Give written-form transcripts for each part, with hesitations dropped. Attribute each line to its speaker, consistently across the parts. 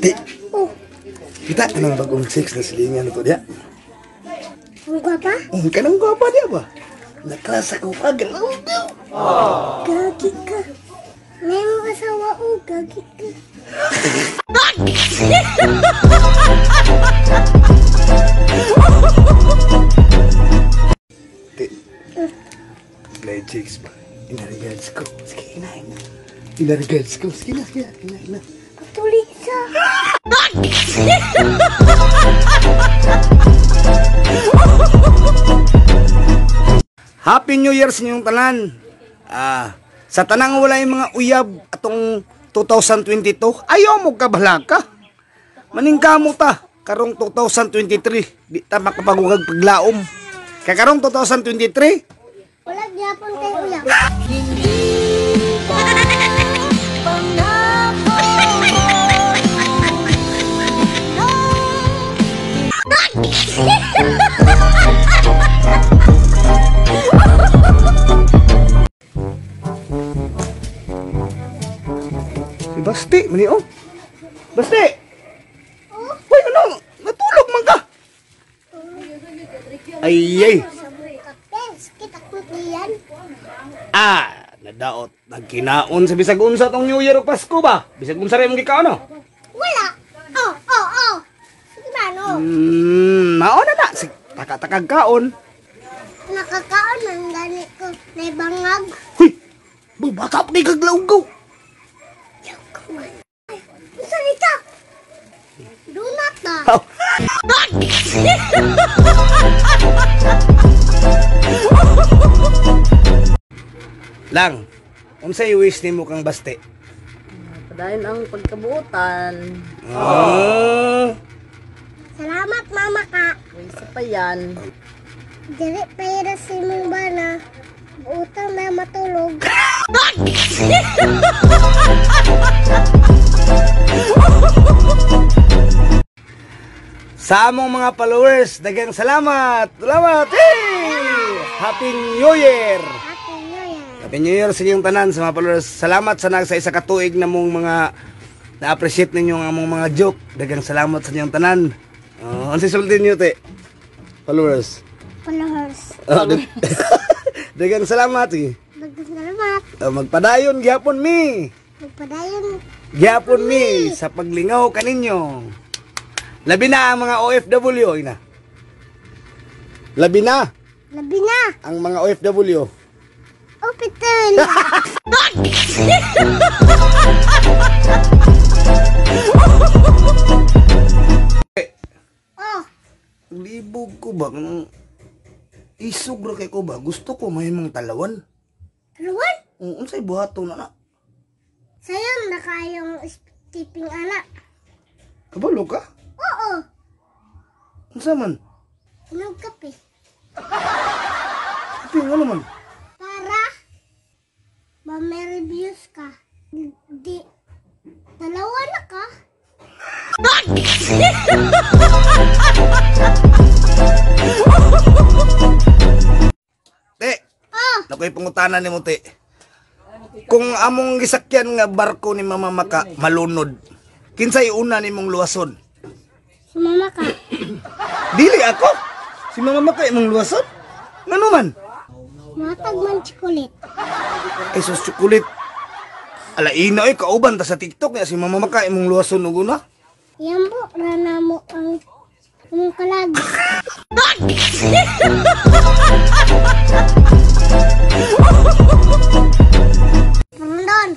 Speaker 1: Di. Oh. Kita anong bagong sex na silingan to diya?
Speaker 2: Ang gwapa?
Speaker 1: Ang kanang gwapa diya ba? Naklasa ko pa galaw.
Speaker 2: Gagi ka. May mga asawa o gagi ka.
Speaker 1: Di. Play chicks ba? Inarigads ko. Sige, ina, ina. Inarigads ko. Sige na, sige na. Ina, ina.
Speaker 2: Patuloy sa.
Speaker 1: Happy New Year sa inyong tanan. Sa tanang wala yung mga uyab atong 2022, ayaw mo kabalaka. Maningkamo ta karong 2023, di ta makapagugag paglaom. Kay karong 2023,
Speaker 2: wala gyapon kay uyab.
Speaker 1: Si Basti, mani oh. Basti. Oh. Hoy, ano? Natulog man ka. Ay ay. Ah, nadaot nagkinaon sa bisag unsa tong New Year ug Pasko ba? Bisag unsa ra imong gikaon no?
Speaker 2: Wala. Oh, oh, oh. Sige ba no?
Speaker 1: Mao na na. Sig taka-takag kaon.
Speaker 2: Nakakaon man gani ko naibangag.
Speaker 1: Huy. Bata pa kay kaglawgaw.
Speaker 2: Unsa nito? Donut na.
Speaker 1: Oh. Lang, unsay wish nimo kang Baste?
Speaker 3: Padayon ang pagkabuotan.
Speaker 1: Ah.
Speaker 2: Salamat mama ka.
Speaker 3: Wisa pa yan.
Speaker 2: Dili pera si mong bana. Buotan na matulog.
Speaker 1: Sa among mga followers, daghang salamat. Salamat. Hey! Happy New Year.
Speaker 2: Happy New Year.
Speaker 1: Happy New Year sa inyong tanan sa mga followers. Salamat sa nag sa isa ka tuig na mong mga na-appreciate ninyo ang among mga joke. Daghang salamat sa inyong tanan. Unsay sulti niyo te? Followers.
Speaker 2: Followers.
Speaker 1: Daghang salamat. Eh.
Speaker 2: Daghang salamat.
Speaker 1: Magpadayon gyapon mi.
Speaker 2: Magpadayon
Speaker 1: Gyapon mi sa paglingaw kaninyo. Labi na ang mga OFW, ina. Labi na.
Speaker 2: Labi na.
Speaker 1: Ang mga OFW.
Speaker 2: Opitan. Oh.
Speaker 1: Libog ko ba? Isog ra kay ko ba? Gusto ko mahimong talawan.
Speaker 2: Talawan?
Speaker 1: Oo, unsay buhaton na na?
Speaker 2: Sayon na kayong tipping anak.
Speaker 1: Kabalo ka?
Speaker 2: Oo.
Speaker 1: Unsa man?
Speaker 2: Inom kape.
Speaker 1: Kape nga naman.
Speaker 2: Para ma-reviews ka. Di dalawa na ka.
Speaker 1: Te.
Speaker 2: Oh.
Speaker 1: Nakoy pangutana nimo te. Kung among gisakyan nga barko ni Mama Maka malunod, kinsay una nimong luwason?
Speaker 2: Si Mama Ka.
Speaker 1: Dili ako. Si Mama Maka imong luwason? Ngano man?
Speaker 2: Matag man chocolate.
Speaker 1: Ay sus chocolate. Ala ina oy kauban ta sa TikTok niya si Mama Maka imong luwason og una.
Speaker 2: Yambo ra na mo ang imong kalag. Rondon.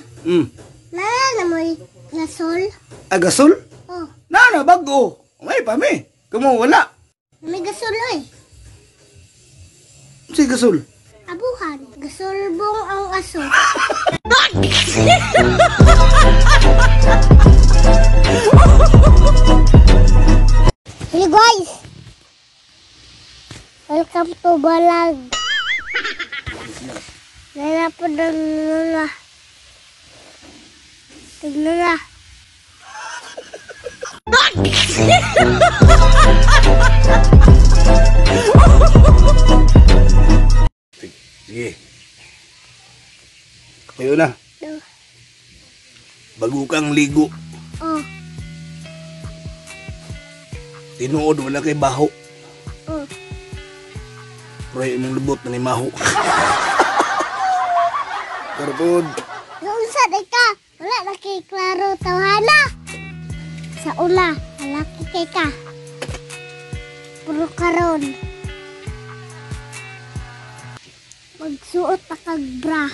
Speaker 2: Nana na mo'y gasol.
Speaker 1: Ah, gasol?
Speaker 2: Oh.
Speaker 1: Nana, bago. May pa mi. Kumo wala.
Speaker 2: May gasol oy.
Speaker 1: Si gasol?
Speaker 2: Abuhan. Gasolbong ang aso. Hey guys! Welcome to Balag. Nana po na nana. Tignan na.
Speaker 1: Sige. Tayo na.
Speaker 2: Do.
Speaker 1: Bago kang ligo,
Speaker 2: Oh.
Speaker 1: tinuod wala kay baho.
Speaker 2: Oh.
Speaker 1: Pero imong lubot na ni maho. Pero pod,
Speaker 2: Unsa day ka? Wala na kay klaro tawhana. Sa ula, malaki kay ka. Puro karon. Magsuot pa kag bra.